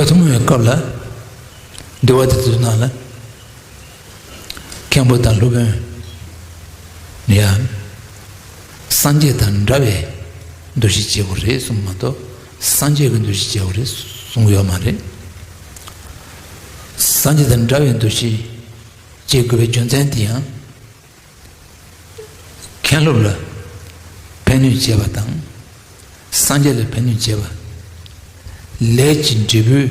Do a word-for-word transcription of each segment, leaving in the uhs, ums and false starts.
ཐུན་མོང་བའི་སྐབས་ལ། འདུལ་བ་དེ་ཚོའི་ནང་ལ། མཁན་པོ་དང་སློབ་དཔོན་ཡང་སངས་རྒྱས་དང་འདྲ་བའི་འདུ་ཤེས་བྱེད་དགོས་རེད་གསུངས་མ་གཏོགས། སངས་རྒྱས་ཀྱི་འདུ་ཤེས་བྱེད་དགོས་རེད་གསུང་གི་ཡོད་མ་རེད། སངས་རྒྱས་དང་འདྲ་བའི་འདུ་ཤེས་བྱེད་དགོས་པའི་རྒྱུ་མཚན་དེ་ཡང་། མཁན་སློབ་ལ་ཕན་གནོད་བྱེད་པ་དང་། སངས་རྒྱས་ལ་ཕན་གནོད་བྱེད་པ། ལས་ཀྱི་འབྲས་བུའི་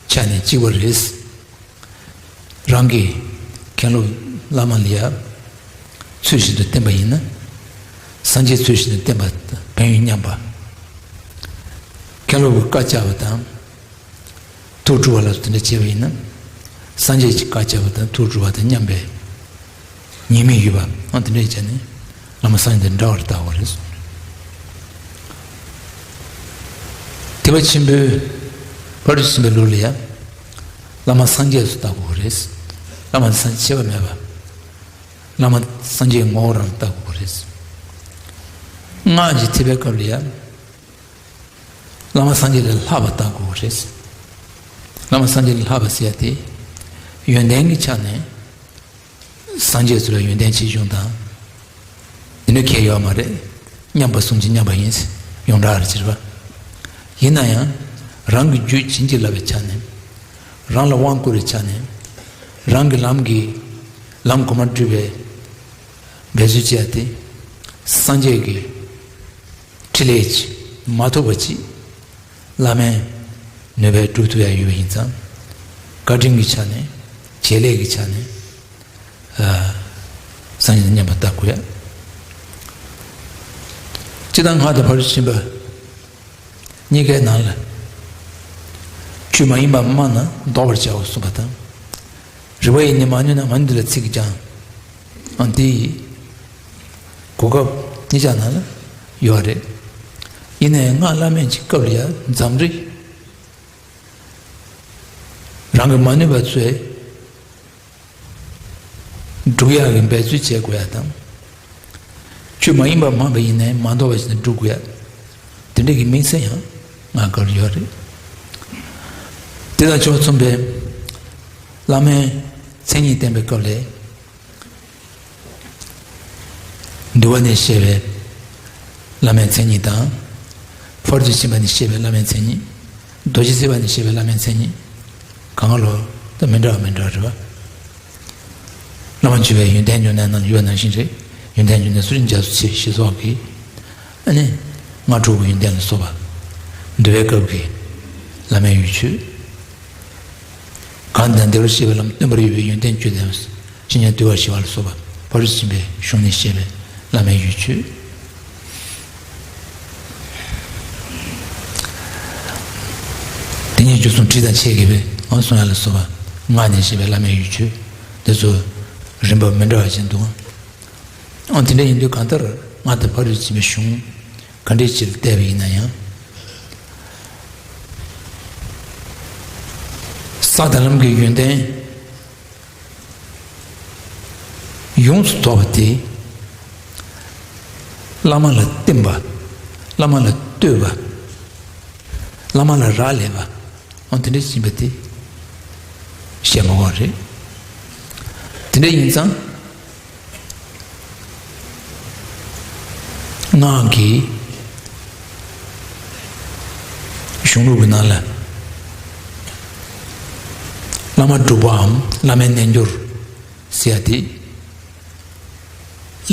ཆ་ནས་གཅིག་པ་རེད། རང་གིས་མཁན་སློབ་བླ་མ་ལ་ཡ་ཚུལ་བཞིན་དུ་བསྟེན་པ་ཡིན་ན། སངས་རྒྱས་ཚུལ་བཞིན་དུ་བསྟེན་པ་ཕན་ཡོན་མཉམ་པ། མཁན་སློབ་ཀྱི་བཀའ་བཅག་པ་དང་། ཐུགས་སྒྲུབ་པ་ལ་སོགས་དེ་འདྲ་བྱས་པ་ཡིན་ན། སངས་རྒྱས་ཀྱི་བཀའ་བཅག་པ་དང་ཐུགས་སྒྲུབ་པ་དང་མཉམ་པའི་ཉེས་དམིགས་ཡོད་པ། ཨ། དེ་འདྲ་བྱས་ནས་བླ་མ་སངས་རྒྱས་དང་འདྲ་བར་བལྟ་དགོས་རེད་གསུངས། ཐེག་པ་ཆེན་པོའི་ཕ་རོལ་ཏུ་ཕྱིན་པའི་ལུགས་ལ་ཡང་། བླ་མ་སངས་རྒྱས་སུ་བལྟ་དགོས་རེད། བླ་མ་སངས་རྒྱས་ཕྱེད་པ་མེད་པ། བླ་མ་སངས་རྒྱས་ངོ་བོ་རང་བལྟ་དགོས་རེད། སྔགས་ཀྱི་ཐེག་པའི་སྐབས་ལ་ཡང་། བླ་མ་སངས་རྒྱས་ལས་ལྷག་པ་བལྟ་དགོས་རེད། བླ་མ་སངས་རྒྱས་ལས་ལྷག་པ་ཟེར་ཡ་དེ། ཡོན་ཏན་གྱི་ཆ་ནས་སངས་རྒྱས་ཚོ་ལ་ཡོན་ཏན་ཆེ་ཆུང་དང་། དེ་འདྲ་གང་ཡང་ཡོད་མ་རེད། མཉམ་པ་གསུམ་གྱི་མཉམ་པ་ཡིན། ཡོངས་གྲགས་རེད་ཟེར་བ། ཡིན་ན་ཡང་། རང་གི་རྒྱུད་བྱིན་གྱིས་བརླབས་པའི་ཆ་ནས། རང་ལ་དབང་བསྐུར་བའི་ཆ་ནས། རང་གི་ལམ་གྱི། ལམ་གོང་མར་བསྒྲུབ་པའི་འབད་རྩོལ་བྱས་ཏེ། སངས་རྒྱས་ཀྱི་ཕྲིན་ལས་ཀྱིས་མ་ཐུབ་པ་ཅིག་བླ་མའི་ནུས་པས་སྒྲུབ་ཐུབ་ཡ་ཡོད་པ་ཡིན་ཙང་། བཀའ་དྲིན་གྱི་ཆ་ནས། བྱེད་ལས་ཀྱི་ཆ་ནས། ཨ། སངས་རྒྱས་དང་མཉམ་པར་བལྟ་དགོས་ཡ། སྤྱིར་བཏང་སྔགས་དང་ཕ་རོལ་ཏུ་ཕྱིན་པ་གཉིས་ཀའི་ནང་ལ། ཆོས་མ་ཡིན་པ་སྨྲ་ན་བཟློག་པར་བྱའོ་གསུངས་པ་དང་། རིག་པ་ཡིས་ནི་མ་ནུས་ན། མ་ནུས་དེ་ལ་ཚིག་གིས་ཀྱང་། ཨ། དེ་ཡི་གོ་སྐབས་གཉིས་ཆ་ནང་ལ་ཡོད་རེད། ཡིན་ནའི་སྔགས་བླ་མེད་ཀྱི་སྐབས་ལ་ཡང་འཛམ་རིག་རང་གིས་མ་ནུས་པ་ཚོས་སྒྲུབ་ཡག་གི་འབད་རྩོལ་བྱེད་དགོས་ཡ་དང་། ཆོས་མ་ཡིན་པ་སྨྲ་བ་ཡིན་ནའི་མ་བཟློག་པ་བྱས་ནས་སྒྲུབ་དགོས་ཡ། དེ་འདྲ་གི་དམིགས་བསལ་ཡང་སྔགས་སྐབས་ལ་ཡོད་རེད། དེ་དང་ཕྱོགས་མཚུངས་པའི་བླ་མའི་མཚན་ཉིད་བསྟན་པའི་སྐབས་ལ། འདུལ་བ་ནས་བཤད་པའི་བླ་མའི་མཚན་ཉིད་དང་། ཕ་རོལ་ཏུ་ཕྱིན་པ་ནས་བཤད་པའི་བླ་མའི་མཚན་ཉིད། རྡོ་རྗེ་སེམས་དཔའ་ནས་བཤད་པའི་བླ་མའི་མཚན་ཉིད། གང་ག་ལོ་ད་མི་འདྲ་བ་མི་འདྲ་བ་རེད་པ། བླ་མ་མཆོད་པའི་ཡོན་ཏན་འབྱུང་གནས་རྣམས་ཡོད་པ་ནང་བཞིན་རེད། ཡོན་ཏན་འབྱུང་གནས་སུ་རིན་འཇགས་སུ་ཆེ་ཞེས་སོགས་ཀྱི། ཨ་ནི། སྔགས་དྲུག་གི་ཡོན་ཏན་ལ་སོགས་པ། འདུལ་བའི་སྐབས་ཀྱི་བླ་མའི་ཡུལ་ཆོས། གང་དང་བདེ་བར་གཤེགས་པའི་ལམ་སྟོན་པར་ཡོད་པའི་ཡོན་ཏན་བཅུ་ལྡན། བཤེས་གཉེན་འདུལ་བར་ཞི་བ་ལ་སོགས་པ་ཕ་རོལ་ཏུ་ཕྱིན་པའི་གཞུང་ནས་བཤད་པའི་བླ་མའི་ཡུལ་ཆོས། དེ་ཉིད་བཅུ་གསུམ་དྲི་དང་ཆེ་གེ་བའི་ཨང་གསུང་ཡ་ལ་སོགས་པ་སྔགས་ནས་བཤད་པའི་བླ་མའི་ཡུལ་ཆོས་དེ་ཚོ་རིམ་པ་མི་འདྲ་བ་ཅན་འདུག་ཨང་། དེ་འདྲ་ཡིན་དུས་གང་ལྟར་སྔགས་དང་ཕ་རོལ་ཏུ་ཕྱིན་པའི་གཞུང་ག་འདྲའི་ཅིག་ལ་བལྟས་པ་ཡིན་ན་ཡང་། ས་དང་ལམ་གྱི་ཡོན་ཏན་ཡོངས་སུ་རྫོགས་པ་དེ། བླ་མ་ལ་བསྟེན་པ། བླ་མ་ལ་བསྟོད་པ། བླ་མ་ལ་རག་ལས་པ། ཨང་། དེ་འདྲ་ཡིན་པ་དེ་བཤད་མ་དགོས་རེད། དེ་འདྲ་ཡིན་ཙང་། སྔགས་ཀྱི་གཞུང་ལུགས་ཀྱི་ནང་ལ། བླ་མ་སྒྲུབ་པའམ་བླ་མའི་རྣལ་འབྱོར་ཟེར་ཡ་དེ།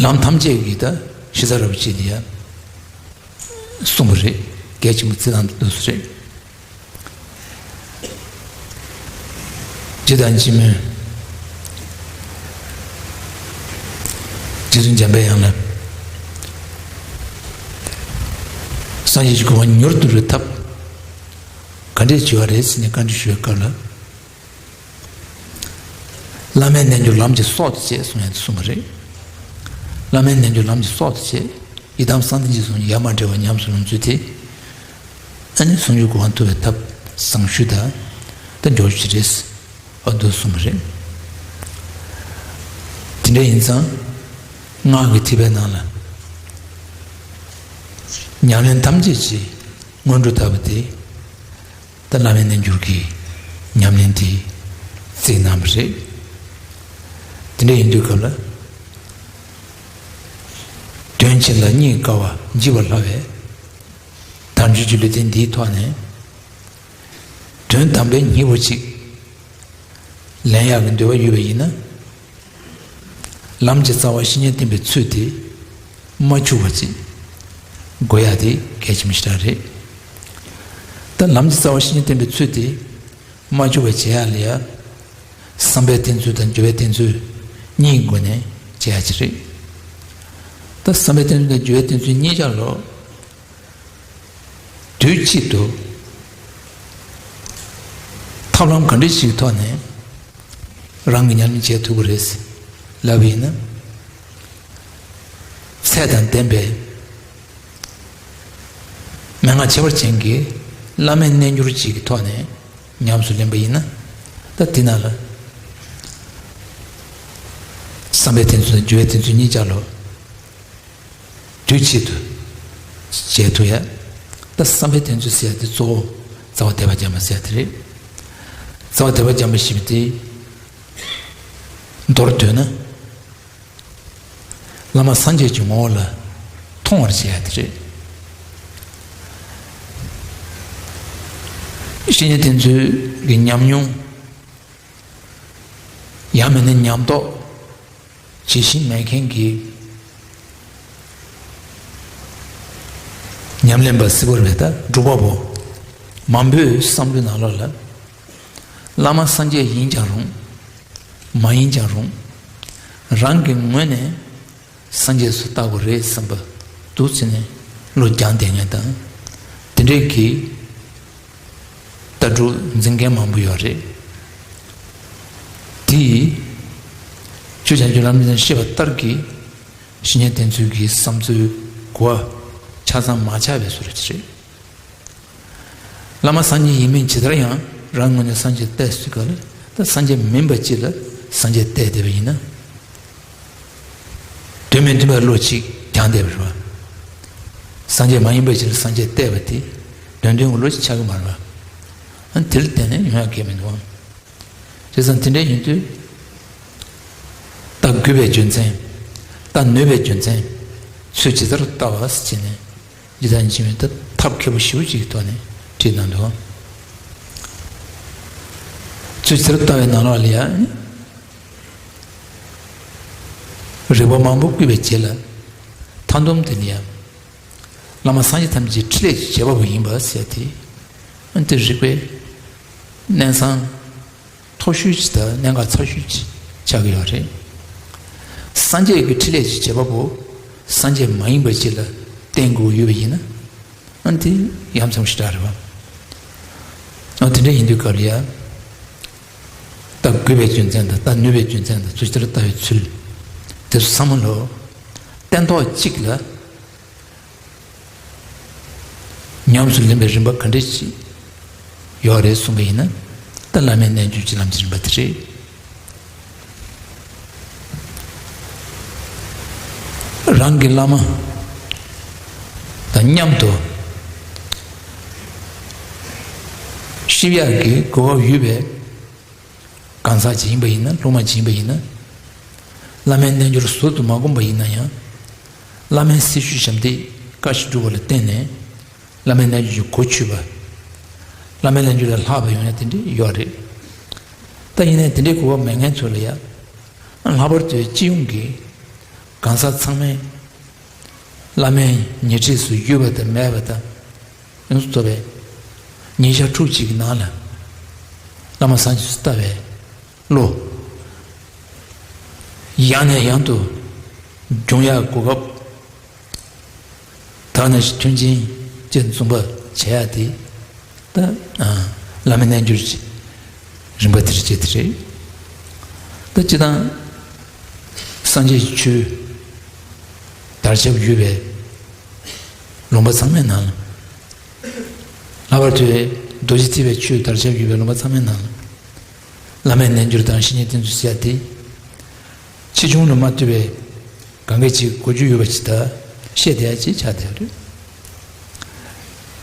ལམ་ཐམས་ཅད་ཀྱི་ད་གཞི་རྩ་ར་བ་ཅིག་དེ་ཡ་གསུངས་པ་རེད། གལ་ཆེན་པོ་བརྩི་སྟངས་དེ་འདུག་སེ་རེད། རྗེ་དང་རྗེ་མོས་རྗེ་བཙུན་འཇམ་པའི་དབྱངས་ལ། སངས་རྒྱས་ཀྱི་གོ་འཕང་མྱུར་དུ་འགྲུབ་ཐབས་ག་འདྲས་བྱེད་པ་རེད་ཟེར་ནས་བཀའ་འདྲི་ཞུ་བའི་སྐབས་ལ། བླ་མའི་རྣལ་འབྱོར་ལམ་གྱི་སྲོག་ཏུ་བྱས་གསུངས་ཡ་དེ་གསུངས་པ་རེད། བླ་མའི་རྣལ་འབྱོར་ལམ་གྱི་སྲོག་ཏུ་བྱས། ཡི་དམ་གསང་བདེ་འཇིགས་གསུམ་ཡ་མ་བྲལ་བ་ཉམས་སུ་ལོངས་ཚུལ་དེ། ཨ་ནི་གསུང་ཆོས་གོ་འཕང་ཐོབ་པའི་ཐབས་བཟང་ཤོས་དང་། ད་མགྱོགས་ཤོས་རེད། ཨ། འདུག་གསུངས་པ་རེད། དེ་འདྲ་ཡིན་ཙང་། སྔགས་ཀྱི་ཐེག་པའི་ནང་ལ། ཉམས་ལེན་ཐམས་ཅད་ཀྱི་སྔོན་འགྲོ་ལྟ་བུ་དེ། ད་བླ་མའི་རྣལ་འབྱོར་གྱི་ཉམས་ལེན་དེ་བརྩིས་གནང་བ་རེད། དེ་འདྲ་ཡིན་དུས་སྐབས་ལ། དོན་ཆེ་ལ་རྙེད་དཀའ་བ་འཇིགས་པ་སླ་བའི་དལ་འབྱོར་གྱི་ལུས་རྟེན་འདིའི་ཐོག་ནས། དོན་དམ་པའི་སྙིང་པོ་གཅིག་ལེན་ཡག་གི་འདོད་པ་ཡོད་པ་ཡིན་ན། ལམ་གྱི་རྩ་བ་བཤེས་གཉེན་བསྟེན་པའི་ཚུལ་དེ་མ་འཆུག་པ་ཅིག་དགོས་ཡག་དེ་གལ་ཆེན་པོ་ཞེ་དྲག་རེད། ད་ལམ་གྱི་རྩ་བ་བཤེས་གཉེན་བསྟེན་པའི་ཚུལ་དེ་མ་འཆུག་པ་བྱེད་ཡག་ལ་ཡ། བསམ་པའི་བསྟེན་ཚུལ་དང་སྦྱོར་བའི་བསྟེན་ཚུལ་གཉིས་སྒོ་ནས་བྱེད་ཡག་ཅིག་རེད། ད་བསམ་པའི་བསྟེན་ཚུལ་དང་སྦྱོར་བའི་བསྟེན་ཚུལ་གཉིས་ཆར་ལོ། དུས་གཅིག་ཏུ་ཐབས་ལམ་ག་འདྲ་ཞིག་ཐོག་ནས་རང་གི་ཉམས་ལེན་བྱེད་ཐུབ་ཀྱི་རེད་ལབ་པ་ཡིན་ན། ཚད་དང་ལྡན་པའི་མན་ངག་ཁྱད་པར་ཅན་གྱི་བླ་མའི་རྣལ་འབྱོར་ཅིག་གི་ཐོག་ནས་ཉམས་སུ་ལེན་པ་ཡིན་ན། ད་དེ་ནང་ལ་བསམ་པའི་བསྟེན་ཚུལ་དང་སྦྱོར་བའི་བསྟེན་ཚུལ་གཉིས་ཆར་ལོ། དུས་གཅིག་ཏུ་བྱེད་ཐུབ་ཡ། ད་བསམ་པའི་བསྟེན་ཚུལ་ཟེར་ཡ་དེ་གཙོ་བོ་རྩ་བ་དད་པ་བརྒྱ་མ་ཟེར་ཡ་དེ་རེད། རྩ་བ་དད་པ་བརྒྱ་མ་ཞེས་པ་དེ་མདོར་བསྡུས་ན། བླ་མ་སངས་རྒྱས་ཀྱི་ངོ་བོ་ལ་མཐོང་བར་བྱེད་ཡ་དེ་རེད། བཤེས་གཉེན་བསྟེན་ཚུལ་གྱི་ཉམས་མྱོང་། ཡང་མིན་ན་ཉམས་རྟོགས་ཇི་བཞིན་མེད་མཁན་གྱི་ཉམས་ལེན་པ་སི་བོར་བེ་ད་སྒྲུབ་པ་པོ་མང་པོའི་བསམ་བློའི་ནང་ལོགས་ལ། བླ་མ་སངས་རྒྱས་ཡིན་ཀྱང་རུང་། མ་ཡིན་ཀྱང་རུང་། རང་གི་ངོས་ནས་སངས་རྒྱས་སུ་བལྟ་དགོས་རེད་བསམ་པ་འདུག་ཟེར་ནས་བློ་རྒྱག་བསྡད་མཁན་དང་། དེ་འདྲའི་གི་ལྟ་གྲུབ་འཛིན་མཁན་མང་པོ་ཡོད་རེད། དེ་ཡིས་ཆོས་བྱང་ཆུབ་ལམ་རིམ་བཤད་པ་ལྟར་གྱི་བཤེས་གཉེན་བསྟེན་ཚུལ་གྱི་བསམ་ཚུལ་གོ་བ་ཆ་ཚང་མ་ཆགས་པའི་བཟོ་འདྲ་ཅིག་རེད། བླ་མ་སངས་རྒྱས་ཡིན་མིན་ཇི་ལྟར་ཡང་རང་ངོས་ནས་སངས་རྒྱས་བལྟས་ཟེར་ག་ལ། ད་སངས་རྒྱས་མིན་པ་ཅིག་ལ་སངས་རྒྱས་བལྟས་བསྡད་པ་ཡིན་ན། དོན་མི་མཐུན་པའི་བློ་གཅིག་སྦྱངས་བསྡད་པ་རེད་བ། སངས་རྒྱས་མ་ཡིན་པ་ཅིག་ལ་སངས་རྒྱས་བལྟས་པ་དེ་དོན་མཐུན་གྱི་བློ་གཅིག་ཆགས་ཀྱི་མ་རེད་བ། ཨ་དེ་ལ་བརྟེན་ནས་ཡོང་ཡག་གང་ཡང་མི་འདུག་བ། བྱས་ཙང་དེ་འདྲ་ཡིན་དུས། ལྟ་དགོས་པའི་རྒྱུ་མཚན། ལྟ་ནུས་པའི་རྒྱུ་མཚན། ཚུལ་ཇི་ལྟར་ལྟ་བ་ཟེར་བྱས་ནས། ཇི་ལྟར་བྱས་ནས་ད་ཐབས་མཁས་པོ་ཞེ་པོ་ཅིག་གི་ཐོག་ནས་བྲིས་གནང་འདུག་ཚུལ་ཇི་ལྟར་ལྟ་བའི་ནང་ལོགས་ལ་ཡང་། རིགས་པ་མང་པོ་བསྐུལ་བའི་རྗེས་ལ། མཐའ་སྡོམ་དེ་ནི་ཡང་། བླ་མ་སངས་རྒྱས་ཐམས་ཅད་ཕྲིན་ལས་ཀྱི་བྱེད་པ་པོ་ཡིན་པ་ཟེར་ཏེ། ཨ་ནི་དེ་རིགས་པའི་གནས་ཚང་མཐོ་ཤོས་ཅིག་དང་གནད་འགག་ཚ་ཤོས་ཅིག་ཆགས་ཀྱི་ཡོད་རེད། སངས་རྒྱས་ཀྱི་ཕྲིན་ལས་ཀྱི་བྱེད་པ་པོ་སངས་རྒྱས་མ་ཡིན་པ་ཅིག་ལ་བརྟེན་དགོས་ཡོད་པ་ཡིན་ན། ཨ་ནི་དེ་ཡ་མཚན་ཞེ་དྲག་རེད་བ། ཨ་དེ་འདྲ་ཡིན་དུས་སྐབས་ལ་ཡ། ལྟ་དགོས་པའི་རྒྱུ་མཚན་དང་ལྟ་ནུས་པའི་རྒྱུ་མཚན་དང་ཚུལ་ཇི་ལྟར་ལྟ་བའི་ཚུལ། དེ་ཚོ་ཚང་མ་ལོ། སྟན་ཐོག་གཅིག་ལ། ཉམས་སུ་ལེན་པའི་རིམ་པ་ག་འདྲ་ཞིག་ཡོད་རེད་གསུངས་པ་ཡིན་ན། ད་བླ་མའི་རྣལ་འབྱོར་གྱི་ལམ་གྱི་རིམ་པ་དེ་རེད། རང་གི་བླ་མ་དང་མཉམ་དུ་གཤིབ་ཡག་གི་གོ་སྐབས་ཡོད་པའི་གང་ཟག་ཅིག་ཡིན་པ་ཡིན་ན། སློབ་མ་ཅིག་ཡིན་པ་ཡིན་ན། བླ་མའི་རྣལ་འབྱོར་ཟུར་དུ་མ་བསྒོམས་པ་ཡིན་ན་ཡང་། བླ་མའི་སྲི་ཞུ་ཞབས་འདེགས་བཀའ་བཞིན་སྒྲུབ་པ་ལ་བརྟེན་ནས། བླ་མའི་རྣལ་འབྱོར་གྱི་གོ་ཆོད་པ། བླ་མའི་རྣལ་འབྱོར་ལས་ལྷག་པ་ཡོང་ཡ་དེ་འདྲ་ཡོད་རེད། ད་ཡིན་ནའི་དེ་འདྲའི་གོ་སྐབས་མེད་མཁན་ཚོ་ལ་ཡ། ལྷག་པར་དུ་སྤྱི་ཡོངས་ཀྱི་གང་ཟག་ཚང་མས་བླ་མའི་ཉེ་འཁྲིས་སུ་ཡོད་པ་དང་མེད་པ་དང་། ཡོངས་སུ་རྫོགས་པའི་ཉིན་ཞག་ཕྲུགས་གཅིག་གི་ནང་ལ་བླ་མ་སངས་རྒྱས་སུ་ལྟ་བའི་བློ། ཡང་ནས་ཡང་དུ་འབྱུང་ཡག་གོ་སྐབས་དག་ནང་བཞིན་མཐུན་རྐྱེན་བཅས་འཛོམས་པ་བྱེད་ཡག་དེ། ད་ཨ་བླ་མའི་རྣལ་འབྱོར་གྱི་རིམ་པ་དེར་བྱེད་དེ་རེད། ད་སྤྱིར་བཏང་སངས་རྒྱས་ཀྱི་ཆོས་དར་ཁྱབ་ཡོད་པའི་ལུང་པ་ཚང་མའི་ནང་ལ། ལྷག་པར་དུ་རྡོ་རྗེ་ཐེག་པའི་ཆོས་དར་ཁྱབ་ཡོད་པའི་ལུང་པ་ཚང་མའི་ནང་ལ། བླ་མའི་རྣལ་འབྱོར་དང་བཤེས་གཉེན་བསྟེན་ཚུལ་ཟེར་ཡ་དེ། ཆེ་ཆུང་ལ་མ་ལྟོས་པའི་གང་ག་ཅིག་གོ་རྒྱུ་ཡོད་པ་ཅིག་དང་བཤད་བསྡད་ཡ་ཅིག་ཆགས་བསྡད་པ་རེད།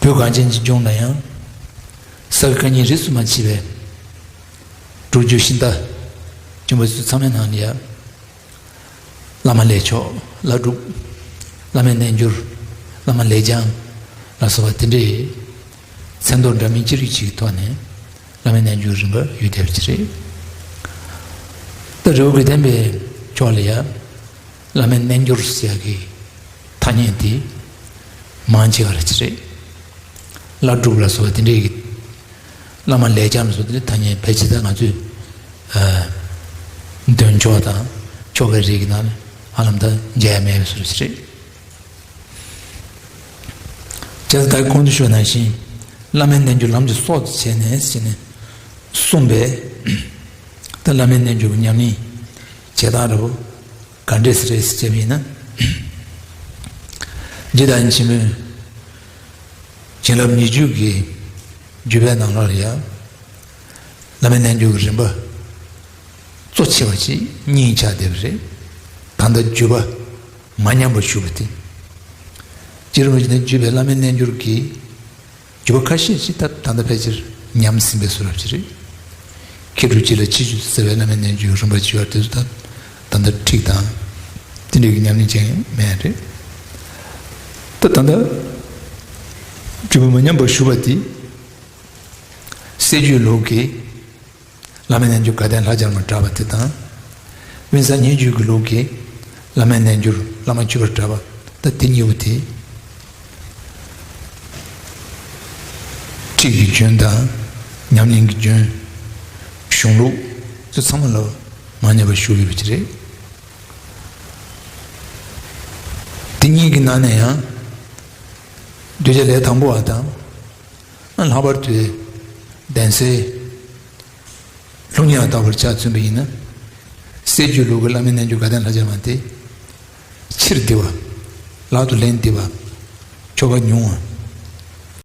བོད་གངས་ཅན་གྱི་ལྗོངས་ན་ཡང་། རྩ་བའི་བཀའ་རྙིང་རིས་སུ་མ་ཆད་པའི་སྒྲུབ་བརྒྱུད་ཤིང་རྟ་ཆེན་པོ་ཚོ་ཚང་མའི་ནང་ལ་ཡ། བླ་མ་ལས་མཆོག་བླ་སྒྲུབ། བླ་མའི་རྣལ་འབྱོར། བླ་མ་ལས་བྱང་ལ་སོགས་པ་དེ་འདྲའི་མཚན་ཐོ་འདྲ་མིན་ཅི་རིགས་ཅིག་གི་ཐོག་ནས་བླ་མའི་རྣལ་འབྱོར་རིམ་པ་ཡོད་བསྡད་པ་ཅིག་རེད། ད་རི་བོ་དགེ་ལྡན་པའི་ཕྱོགས་ལ་ཡ། བླ་མའི་རྣལ་འབྱོར་ཟེར་ཡག་གི་ཐ་སྙད་དེ་མང་ཆེ་བ་རེད་ཅེས་རེད། བླ་སྒྲུབ་ལ་སོགས་པ་དེ་འདྲའི་གི་བླ་མ་ལས་བྱང་ལ་སོགས་དེ་འདྲའི་ཐ་སྙད་ཕལ་ཆེར་ད་ང་ཚོས་ཨ་འདོན་ཆོག་དང་ཆོ་གའི་རིགས་ཀྱི་ནང་ནས་ཧ་ལམ་ད་མཇལ་ཡ་མེད་པའི་བཟོ་འདྲ་ཅིག་རེད། བྱས་ཙང་ད་གོང་དུ་ཞུས་ནང་བཞིན་བླ་མའི་རྣལ་འབྱོར་ལམ་གྱི་སྲོག་ཏུ་བྱས་ནས་ཟེར་ནས་གསུངས་པས། ད་བླ་མའི་རྣལ་འབྱོར་གྱི་ཉམས་ལེན་བྱེད་སྟངས་འདྲ་པོ་ག་འདྲས་རེད་ཟེར་བྱས་པ་ཡིན་ན། རྗེ་བདག་ཉིད་ཆེན་པོའི་བྱིན་རླབས་ཉེར་བརྒྱད་ཀྱི་བརྒྱུད་པའི་ནང་ལོགས་ལ་ཡང་བླ་མའི་རྣལ་འབྱོར་གྱི་རིམ་པ་གཙོ་ཆེ་བ་ཞིག་གཉིས་ཆགས་བསྡད་པ་རེད། ད་ལྟ་བརྒྱུད་པ་མ་ཉམས་པར་ཞུགས་པ་དེ། རྗེ་རིན་པོ་ཆེ་ནས་བརྒྱུད་པའི་བླ་མའི་རྣལ་འབྱོར་གྱི་བརྒྱུད་པ་ཁ་ཤས་ཤིག་ད་ད་ལྟ་ཕལ་ཆེར་ཉམས་ཟིན་པའི་བཟོ་འདྲ་ཅིག་རེད། མཁས་གྲུབ་རྗེ་ལ་ཕྱི་བརྒྱུད་དུ་གསལ་བའི་བླ་མའི་རྣལ་འབྱོར་རིམ་པ་བརྒྱུད་པ་དེ་ཚོ་ད་ད་ལྟ་ཁྲིད་དང་དེ་འདྲའི་གི་ཉམས་ལེན་བྱེད་མཁན་མེད་རེད། ད་ད་ལྟ་བརྒྱུད་པ་མ་ཉམས་པར་ཞུགས་པ་དེ་སྲད་བརྒྱུད་ལུགས་ཀྱི་བླ་མའི་རྣལ་འབྱོར་དགའ་ལྡན་ལྷ་བརྒྱ་མར་གྲགས་པ་དེ་དང་། དབེན་ས་སྙན་བརྒྱུད་ཀྱི་ལུགས་ཀྱི་བླ་མའི་རྣལ་འབྱོར་བླ་མ་བཅུ་པར་གྲགས་པ་ད་དེ་གཉིས་པོ་དེ། ཁྲིད་ཀྱི་རྒྱུན་དང་ཉམས་ལེན་གྱི་རྒྱུན། གཞུང་ལུགས་ཚོ་ཚང་མ་ལ་མ་ཉམས་པར་ཞུགས་ཡོད་པ་ཅིག་རེད། དེ་གཉིས་ཀྱི་ནང་ནས་ཡང་གདུལ་བྱ་ལས་དང་པོ་བ་དང་། ལྷག་པར་དུ་གདན་སའི་སློབ་གཉེར་བ་ལྟ་བུར་ཆ་མཚོན་པ་ཡིན་ན། སྲད་བརྒྱུད་ལུགས་ཀྱི་བླ་མའི་རྣལ་འབྱོར་དགའ་ལྡན་ལྷ་བརྒྱ་མ་དེ་ཕྱིར་བསྡུ་བ། ལག་ཏུ་ལེན་བསྡུ་བ། ཆོ་ག་ཉུང་བ།